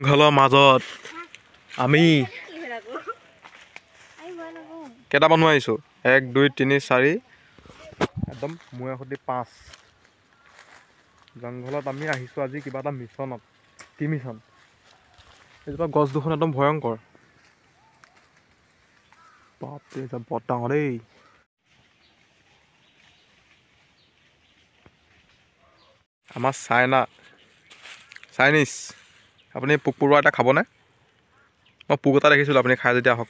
জংঘলৰ মাজত আমি কেইটা মানুহ আহিছোঁ? 1 2 3 4, একদম মূৰে সৈতে 5। জংঘলত আমি আহিছোঁ আজি কিবা এটা মিছনত। কি মিছন? এইজোপা গছ দুখন একদম ভয়ংকৰ। বাপৰে, বৰ ডাঙৰ দেই। আমাৰ চাইনা চাইনিজ। আপুনি পোক পৰুৱা এটা খাবনে? মই পোক এটা দেখিছিলোঁ, আপুনি খাই যেতিয়া আহক।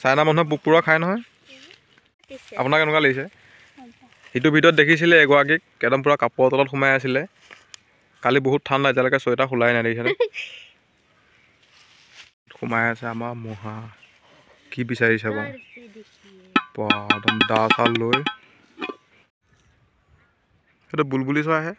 চাইনা মানুহে পোক পৰুৱা খায় নহয়। আপোনাক কেনেকুৱা লাগিছে? সিটো ভিডিঅ'ত দেখিছিলে এগৰাকীক একদম পূৰা কাপোৰৰ তলত সোমাই আছিলে। কালি বহুত ঠাণ্ডা, এতিয়ালৈকে চুৱেটাৰ খোলাই নাই, দেখিছেনে? সোমাই আছে আমাৰ মহা। কি বিচাৰিছে বাৰু? একদম দা চাল লৈ। সেইটো বুলবুলি চৰাইহে।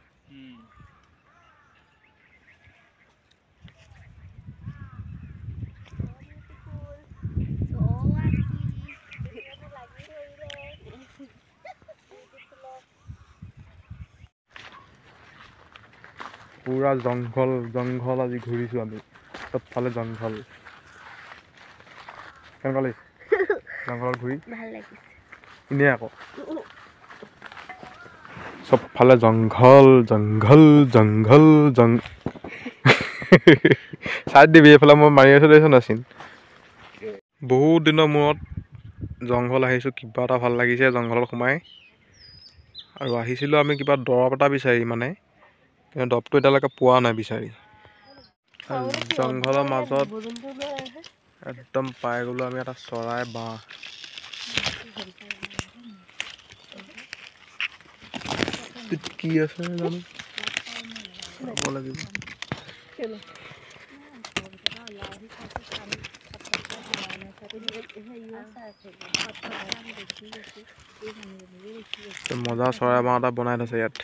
পুৰা জংঘল জংঘল আজি ঘূৰিছোঁ আমি, চবফালে জংঘল। কেনেকুৱা লাগিছে জংঘলত ঘূৰি? ভাল লাগিছে। এনেই আকৌ চবফালে জংঘল জংঘল জংঘল জং চাইড দিবি, এইফালে মই মাৰি আছোঁ, দেখিছ নাচিন। বহুত দিনৰ মূৰত জংঘল আহিছোঁ, কিবা এটা ভাল লাগিছে জংঘলত সোমাই। আৰু আহিছিলোঁ আমি কিবা দৰৱ এটা বিচাৰি মানে, কিন্তু দৰৱটো এতিয়ালৈকে পোৱা নাই বিচাৰি। জংঘলৰ মাজত একদম পাই গ'লোঁ আমি এটা চৰাই বাঁহ। কি আছে জানো, চাব লাগিব। মজা চৰাই বাঁহ এটা বনাই থৈছে ইয়াত।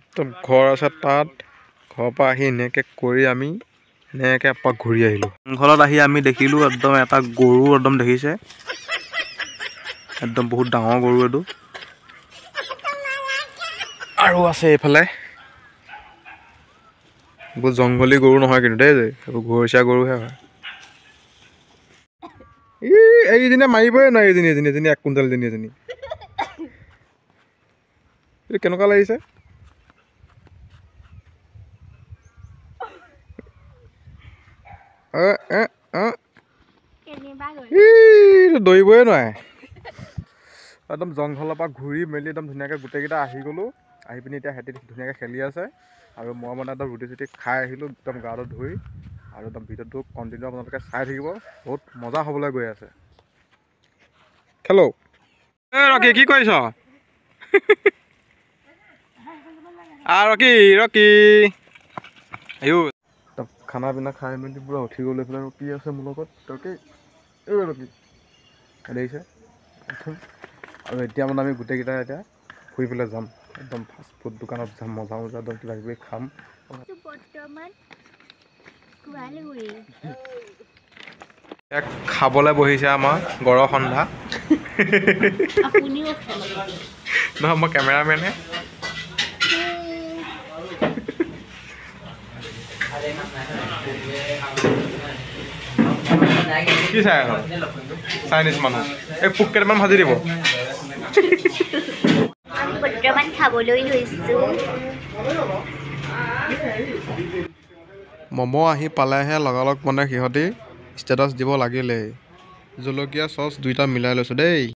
একদম ঘৰ আছে তাত। ঘৰৰ পৰা আহি এনেকৈ কৰি আমি এনেকৈ এপাক ঘূৰি আহিলোঁ। জংঘলত আহি আমি দেখিলোঁ একদম এটা গৰু, একদম দেখিছে, একদম বহুত ডাঙৰ গৰু এইটো। আৰু আছে এইফালে এইবোৰ জংঘলী গৰু নহয় কিন্তু দেই, এইবোৰ ঘৰচীয়া গৰুহে হয়। এইজনীয়ে মাৰিবই নোৱাৰে, এইজনী এজনী এজনী 1 কুইণ্টেল এজনী এজনী। এইটো কেনেকুৱা লাগিছে? দৌৰিবই নোৱাৰে। একদম জংঘলৰ পৰা ঘূৰি মেলি একদম ধুনীয়াকৈ গোটেইকেইটা আহি গ'লোঁ। আহি পিনি এতিয়া সিহঁতি ধুনীয়াকৈ খেলি আছে। আৰু মই মানে একদম ৰুটি চুটি খাই আহিলোঁ, একদম গাটো ধুই। আৰু একদম ভিডিঅ'টো কণ্টিনিউ আপোনালোকে চাই থাকিব, বহুত মজা হ'বলৈ গৈ আছে। খেলো। এই ৰকি, কি কৰিছ? ৰকি ৰকি আয়ো। খানা পিনা খাই মেলি পূৰা উঠি গ'লো। এইফালে ৰকি আছে মোৰ লগত। ৰকি, এই ৰকি দেখিছে। আৰু এতিয়া মানে আমি গোটেইকেইটা এতিয়া ফুৰিবলৈ যাম, একদম ফাষ্ট ফুড দোকানত যাম, মজা মজা একদম কিবা কিবি খাম। খাবলৈ বহিছে আমাৰ গড় সন্ধা। নহয়, মই কেমেৰামেনহে। কি চাই আছ? চাইনিজ মানুহ। এই পোক কেইটামান ভাজি দিব। আমি বৰ্তমান খাবলৈ লৈছোঁ। ম'ম' আহি পালেহে লগালগ মানে সিহঁতি ষ্টেটাছ দিব লাগিলেই। জলকীয়া চচ দুইটা মিলাই লৈছোঁ দেই।